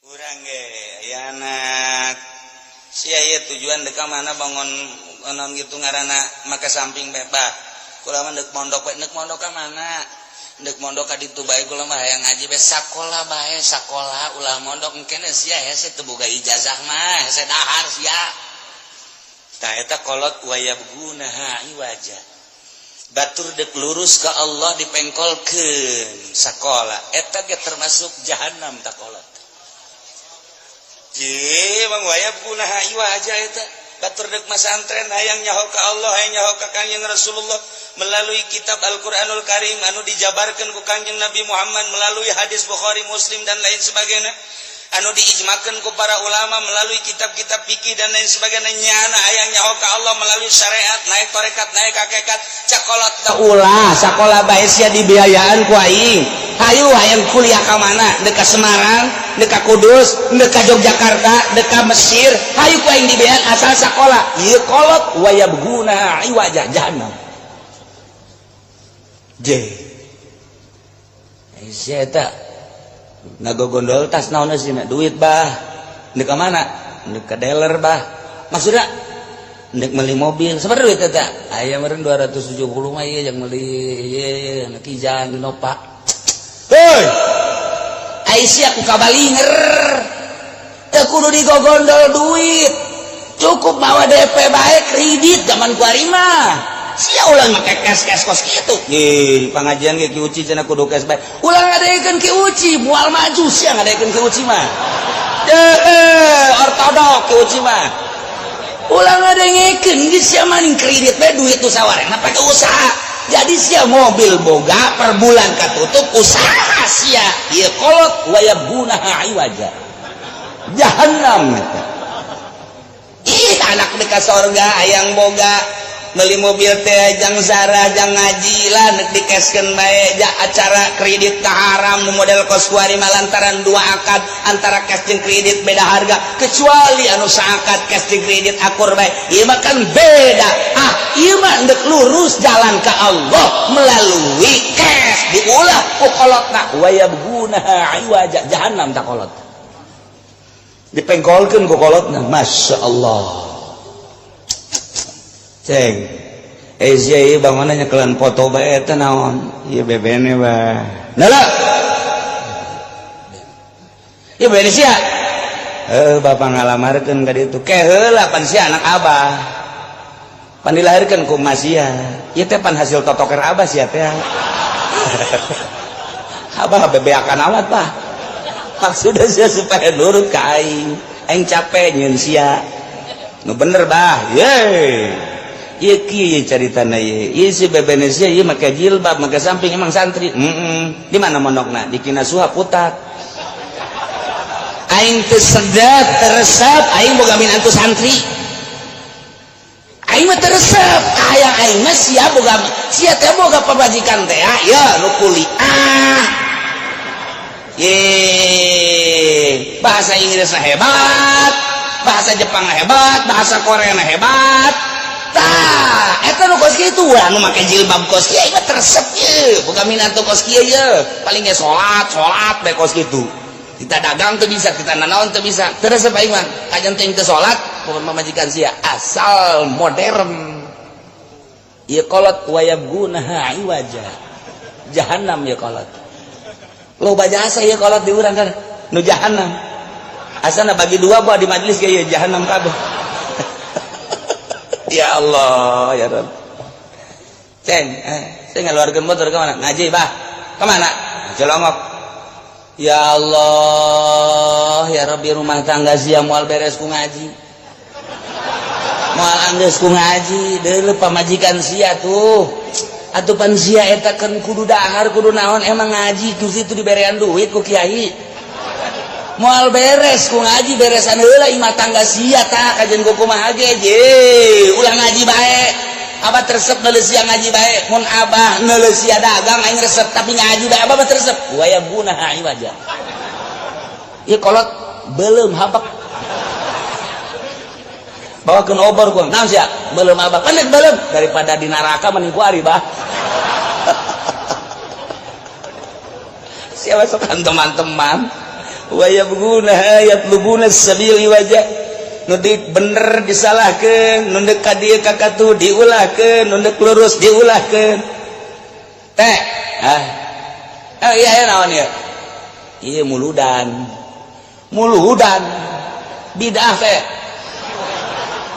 Kurang ge aya anak sia ieu tujuan dek ka mana bangun naon gitu ngaranna make samping bae bah. Kula mah deuk mondok bae, deuk mondok ka mana? Deuk mondok ka ditu bae kula mah hayang ngaji bae, sakola bae, sakola ulah mondok engkene sia hese teu boga ijazah mah, hese dahar sia. Tah eta kolot wayabgunaha iwaja. Batur dek lurus ka Allah dipengkolkeun sakola, eta ge termasuk jahanam ta kolot. Je, bang wayabgunaha iwaja eta. Batur dek masantren hayang nyaho ka Allah, hayang nyaho ka Kangjeng Rasulullah melalui kitab Al-Qur'anul Karim anu dijabarkeun ku Kangjeng Nabi Muhammad melalui hadis Bukhari, Muslim dan lain sebagainya, anu diijmakeun ku para ulama melalui kitab-kitab fikih dan lain sebagainya, nyana hayang nyaho ka Allah melalui syariat, naik tarekat, naik hakikat, cakolot da ulah sakola bae sia dibiayaan ku aing. Hayu hayang kuliah ka mana? Dek ka Semarang, dek ka Kudus, dek ka Yogyakarta, dek ka Mesir, hayu ku aing dibiayaan asal sakola. Ieu kolot wayabguna iwaja, jahannam. Je. Sia eta ngagogondol tas naon sih duit bah, ndek ka mana? Ndek ka dealer bah, maksudnya ndek beli mobil. Seberapa duit eta aya meureun 270 mah ieu yang beli ieu ieu Kijang Innova. Heuy, ai sia ku kabalinger teu kudu digogondol duit, cukup bawa DP bae kredit zaman kuari mah. Sia ulah make cash cash kos kitu. Ih, pengajian ge Ki Uci cenah kudu cash bae. Ulah ngadekeun Ki Uci, moal maju sia ngadekeun Ki Uci mah. Eh, ortodok Ki Uci mah. Ulah ngadengekeun geus sia maning kredit bae duit tu sawarehna pake usaha. Jadi sia mobil boga per bulan katutup usaha sia. Ieu kolot wayabgunaha iwaja. Jahannam eta. Ih, anak deka sorga hayang boga beli mobil teh jang zarah jang ngaji lah, nek dikeskeun bae ja acara kredit ka haram nu model kos kuari mah lantaran dua akad antara cash jeung kredit beda harga, kecuali anu saakad cash jeung kredit akur bae. Ieu mah kan beda. Ah, ieu mah ndek lurus jalan ka Allah melalui cash diulah ku kolotna wayabgunaha iwaja, jahannam ta kolot dipengkolkeun ku kolotna. Masya Allah. Ceng eh sia ieu bangunna nyekelan foto bae eta naon ieu bebene bah. Nala ieu bebene sia, heuh, bapak ngalamarkeun ka ditu ke heula pan sia anak abah pan dilahirkeun ku emak sia, ieu teh pan hasil totoker abah sia teh. Abah bebeakan amat bah, maksudnya sia supaya nurut ka aing, aing capek nyieun sia nu bener bah. Ye ieu kieu caritana ieu, ieu si bebene sia ieu make jilbab, make samping, emang santri. Heeh, di mana mondokna? Di Kinasuha Putat. Aing teu sedep, teu resep aing boga minantu santri. Aing mah teu resep, hayang aing mah sia boga, sia teh boga pamajikan teh ya nu kuliah ye, bahasa Inggrisna hebat, bahasa Jepang hebat, bahasa Korea hebat. Tah eta nu kos kitu, anu make jilbab kos kieu mah teu resep ye boga minantu kos kieu ye, paling ge salat salat bae kos kitu, kita dagang teu bisa, kita nanaon teu bisa, teu resep aing mah. Kajan teh teu salat bukan pamajikan sia asal modern. Ieu kolot wayabgunaha iwaja, jahanam ieu kolot. Loba jasa ieu kolot di urang kan nu jahanam, asana bagi dua buah di majelis ge ieu jahanam kabeh. Ya Allah ya Rabb. Ceng, eh, saya ngeluarkan motor ke mana? Ngaji bah, kemana? Celongok. Ya Allah ya Rabbi, rumah tangga sia moal beres ku ngaji, moal anggeus ku ngaji. Deuleu pamajikan sia tuh atuh, pan sia eta kan kudu dahar, kudu naon, emang ngaji ku situ diberean duit ku kiai? Moal beres ku ngaji, beresan heula imah tangga sia tah kajen ku kumaha ge. Je ulah ngaji bae, abah teu resep neuleuh sia ngaji bae. Mun abah neuleuh sia dagang aing resep, tapi ngaji bae abah mah teu resep. Wayabgunaha iwaja. Ieu kolot belum habak bawakeun obor gua naon sia belum abah panek belum daripada di neraka mending ku ari bah. Siapa sokan teman-teman. Wa yabghuna yatlubuna sabil iwaja, nu bener disalahkeun, nu deuk ka dieu ka katu diulahkeun, nu deuk lurus diulahkeun teh. Ah, oh iya iya, naon ieu? Ieu muludan, muludan bidah teh.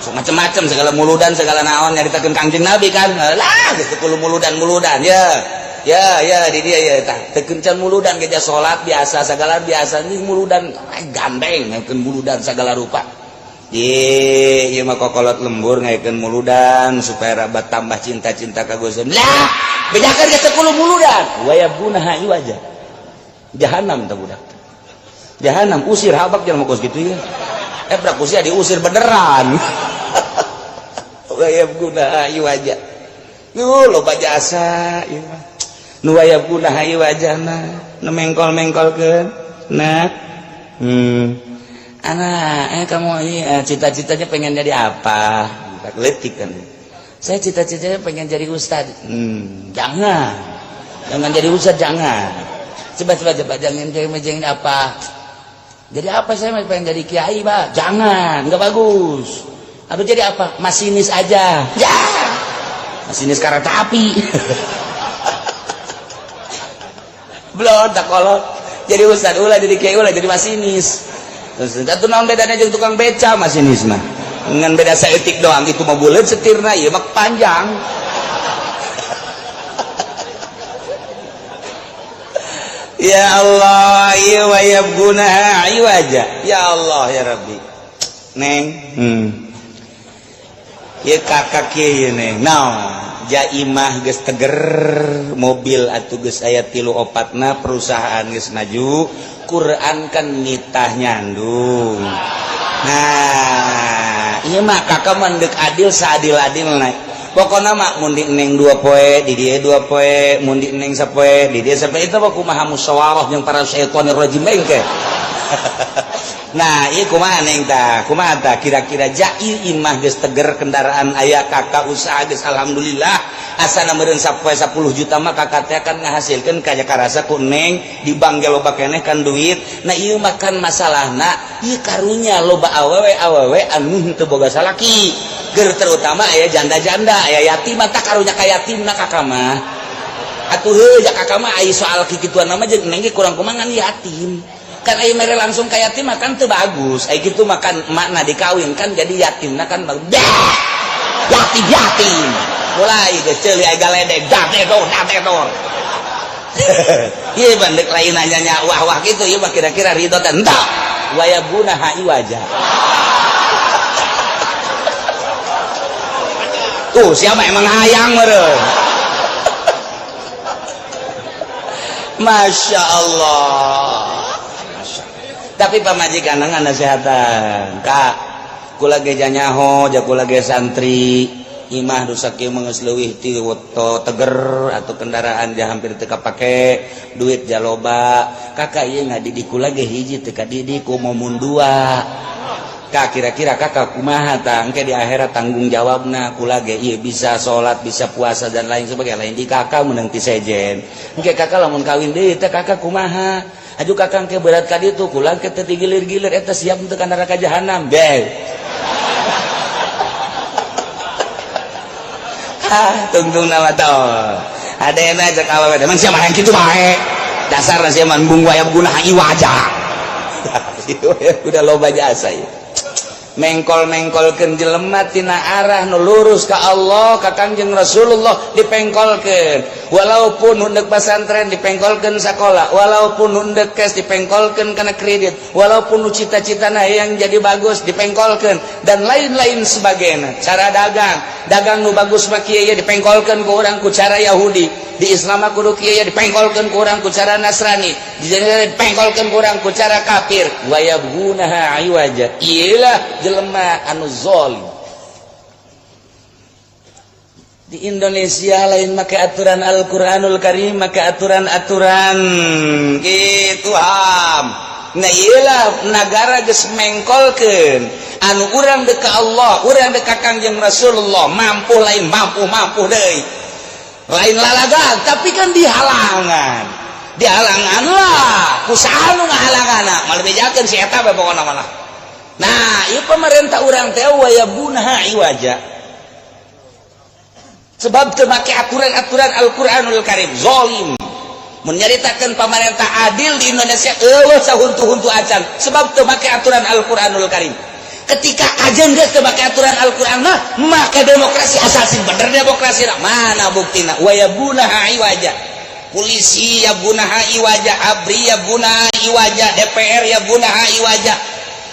So, macam-macam segala muludan, segala naon nyaritakeun Kangjeng Nabi kan lah geus teu kudu muludan muludan ya ya ya di dia ya. Tah, teu kencan muludan geja salat biasa, segala biasa. Ini muludan gandeng ngaikeun muludan segala rupa. Ye, ieu mah kokolot lembur ngaikeun muludan supaya rabat tambah cinta-cinta ka Gusti. Lah, bejakeun geus teu kudu muludan. Wa yabghuna iwaja. Jahanam tah budak. Jahanam, usir habak jangan mau kos kitu ya. Eh, budak usia diusir beneran. Wa yabghuna iwaja. Yuh, loba jasa ieu mah. Nu wa yabghuna iwajana, nu mengkol-mengkolkeun. Nah. Anak, kamu ini cita-citanya pengen jadi apa? Letik kan. Saya cita-citanya pengen jadi ustad. Jangan. Jangan jadi ustad, jangan. Coba coba coba, jangan jadi jangan apa? Jadi apa, saya pengen jadi kiai, Pak. Jangan, nggak bagus. Aduh, jadi apa? Masinis aja. Ya. Masinis kereta api. Belum tak kolot. Jadi ustad ulah, jadi kiai ulah, jadi masinis. Terus atuh naon bedanya jeung tukang beca masinis mah? Ngan beda saeutik doang, itu mah buleut setirna, ieu mah panjang. Ya Allah, ieu wa yabghuna iwaja. Ya Allah ya Rabbi. Neng, Ieu kakak kieu neng. Naon? Jaimah geus teger, mobil atuh geus aya tilu opatna, perusahaan geus maju, Quran kan nitah nyandung. Nah, ieu mah kakak mah deuk adil seadil-adilna. Pokona mah mun di neng 2 poe, di dieu 2 poe, mun di neng sapoe, di dieu sapoe, itu mah kumaha musyawarah jeung para syaitonir rajim engke. Nah, ieu kumaha neng tah? Kumaha tah kira-kira jai imah geus teger, kendaraan aya, kakak usaha geus alhamdulillah, asana meureun sapoe 10 juta mah kakak teh kan ngahasilkeun kaya karasa ku neng di bank ge loba keneh kan duit. Nah, ieu mah kan masalahna ieu karunya loba awewe-awewe anu henteu boga salaki. Ger terutama aya janda-janda, aya yatim, tah karunya ka yatimna kakak mah. Atuh heuh ja kakak mah ai soal kikituan mah jeung neng ge kurang kumaha ngan yatim. Kan ai mere langsung ka yatim mah kan teu bagus. Ai kitu mah kan makna dikawin kan jadi yatimna kan yatim yatim. Mulai geus ceuli ai galedeg dadedor dadedor. Ieu bandek lain nanya wah wah gitu, ieu mah kira-kira ridho teh henteu. Wa yabuna iwaja. Tuh siapa emang hayang meureun. Masya Allah. Tapi pamajikan nasehatan, Kak, kula ge nyaho ja kula ge santri, imah dosa kieu mah geus leuwih ti teger atau kendaraan ja hampir teu kapake, duit ja loba. Kakak ieu ngadidik kula ge hiji teu kadidik ku momun dua. Kak, kira-kira kakak kumaha tah engke di akhirat tanggung jawabna kula ge ieu bisa salat, bisa puasa dan lain sebagainya, lain di kakak meunang ti sejen. Engke kakak lamun kawin deui teh kakak kumaha? Aju kakak engke berat ka ditu kula engke teu digilir-gilir eta siap untuk ka neraka jahanam. Be. Ah, tungtung nama tau. Adena cek awewe emang sia mah yang kitu bae. Dasarna sia mah embung wayab guna iwaja. Udah loba jasa ieu. Mengkol-mengkolkeun jelema tina arah nu lurus ka Allah ka Kangjeng Rasulullah dipengkolkeun, walaupun hundeuk pasantren dipengkolkeun sakola, walaupun hundeuk cash dipengkolkeun kana kredit, walaupun nu cita-citana yang jadi bagus dipengkolkeun dan lain-lain sebagainya. Cara dagang, dagang nu bagus mah kieu dipengkolkeun ku urang ku cara Yahudi, di Islam mah kudu kieu dipengkolkeun ku urang ku cara Nasrani, di dipengkolkeun ku urang ku cara kafir. Wa yabghunaha iwaja, iyalah jelema anu zalim. Di Indonesia lain make aturan Al-Qur'anul Karim, make aturan-aturan gitu ham. Nah, iyalah negara geus mengkolkeun anu urang deuk ka Allah, urang deuk ka Kangjeng Rasulullah, mampu lain mampu, mampu deui lain lalagan, tapi kan dihalangan. Dihalangan lah ku saha nu ngahalangan, malah bejakeun si eta bae pokona malah. Nah, ieu pemerintah urang teh wayabghunaha iwaja, sebab teu make aturan-aturan Al-Qur'anul Karim. Zalim. Menyeritakan pemerintah adil di Indonesia euweuh sahuntu-huntu acan, sebab teu make aturan Al-Qur'anul Karim. Ketika kajian geus teu make aturan Al-Qur'an mah, maka demokrasi asal sing bener demokrasi. Mana buktina? Wayabghunaha iwaja. Polisi yabghunaha iwaja, ABRI yabghunaha iwaja, DPR yabghunaha iwaja,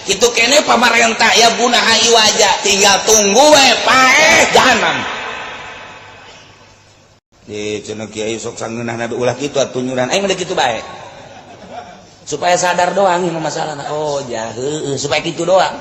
itu kene pamarentah yabghunaha iwaja. Tinggal tunggu we paeh jahanam. Di cenah kiai sok sangeunah nabi ulah kitu atuh, nyuran aing mah kitu bae supaya sadar doang ini masalah. Oh, ja heueuh, supaya kitu doang.